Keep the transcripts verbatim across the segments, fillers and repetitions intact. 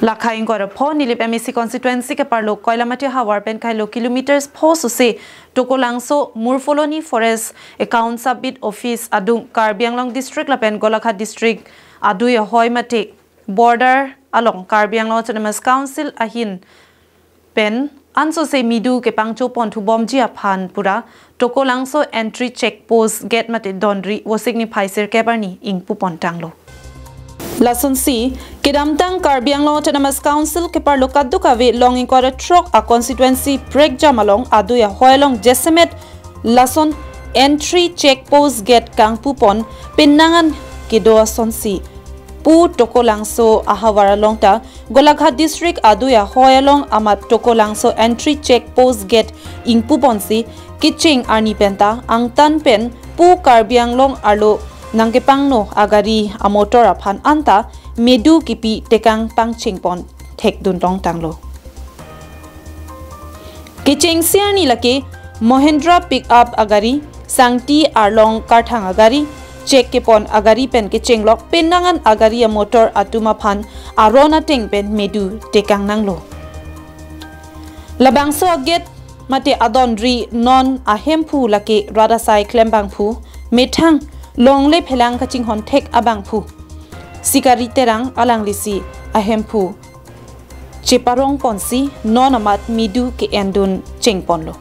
Lakha ingkoi ra pho Nilip M A C constituency keparlo Koilamati havar pen kailo kilometers pho sose Tokolangso Murpholoni Forest Account Sub-Beat Office adung Karbi Anglong District lapen Golaghat District adui ahoi mate border along Karbi Anglong Autonomous Council ahin pen ansose medu kepangcho pon thubomji aphan pura Tokolangso Entry Check Post Gate mate dondri Vosik niphai sirkep arni ingpu pon tanglo. Lasonsi, kedamtang Karbi Anglong Autonomous Council keparlo kadokave long ingkoi ra throk a constituency prekjam along adui ahoi along jasemet lason entry check post gate kangpu pon penang an kedo asonsi pu Tokolangso ahavar along ta Golaghat District adui ahoi along amat Tokolangso entry check post gate ingpu ponsi kecheng arni penta angtan pen pu Karbi Anglong arlo nangkepangno agari amotor aphan anta medu kipi tekang pangcheng pon thekdun tong tanglo. Kechengsi arni lake Mahindra pickup agari, sangti arlong karthang agari, check kepon agari pen kechenglok penang an agari amotor atum aphan aron ateng pen medu tekang nanglo. Labangso agate mate adondri non ahemphu lake rat asai klembangphu, methang longle phelang kachinghon thek abangphu Sikari Terang alanglisi ahemphu cheparong ponsi non amat medu ke-endun chengponlo.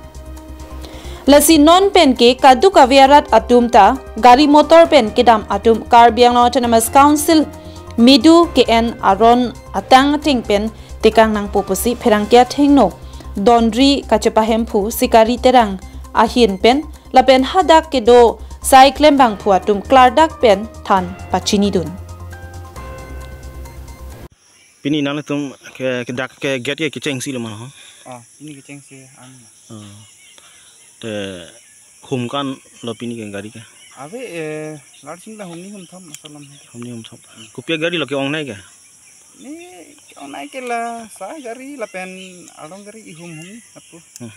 Lasi non pen ke kadokave arat atum ta gari motor pen kedam atum Karbi Anglong Autonomous Council medu ke-en aron atang ateng pen tekang nangpo pusi pherangke athengno dondri kachepahemphu Sikari Terang ahin pen lapen hadak kedo sai klembangphu atum klardak pen than pachinidun. Pini nangtum ke, ke dak ke gate ke kechengsi lo ma ho? Ah, ini kechengsi an. Oh. Te hum kan lo pini ke gari ke? Ave, eh, larsing ta humni humthom masalam. Humni humthom. Kopi agari lo ke-ongnei ke? Ni ke-ongnei ke la sa gari lapen arong gari ihum hum apu. Hmm.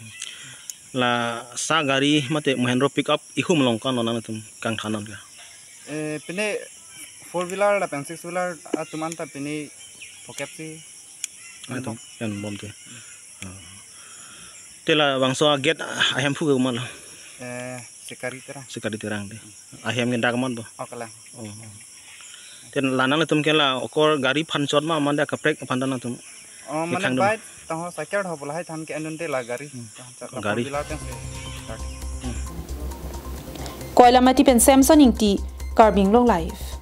La sa gari mate Mahindra pickup ihum along kan lo nangtum kangthan non ke? Eh, pine four wheeler lapen six wheeler atum anta pine pocket si. Atum yan bom te. Ah. Te labangso agate ahemphu ke ma lo? Eh, Sikari Terang. Sikari Terang te. Ahem ke dak man to? Oh, kalang. Oh. Te la nangtum ke la okor gari phan chot ma mande kaprek phan ta nangtum? Oh, mane khang dum. Bike tang ho cycle ho bola hai than ke-endun te la gari. Hmm. Tang chot la gari. Four wheeler tang se start. Hmm. Koilamati pen Samson Ingti, Karbi Anglong Live.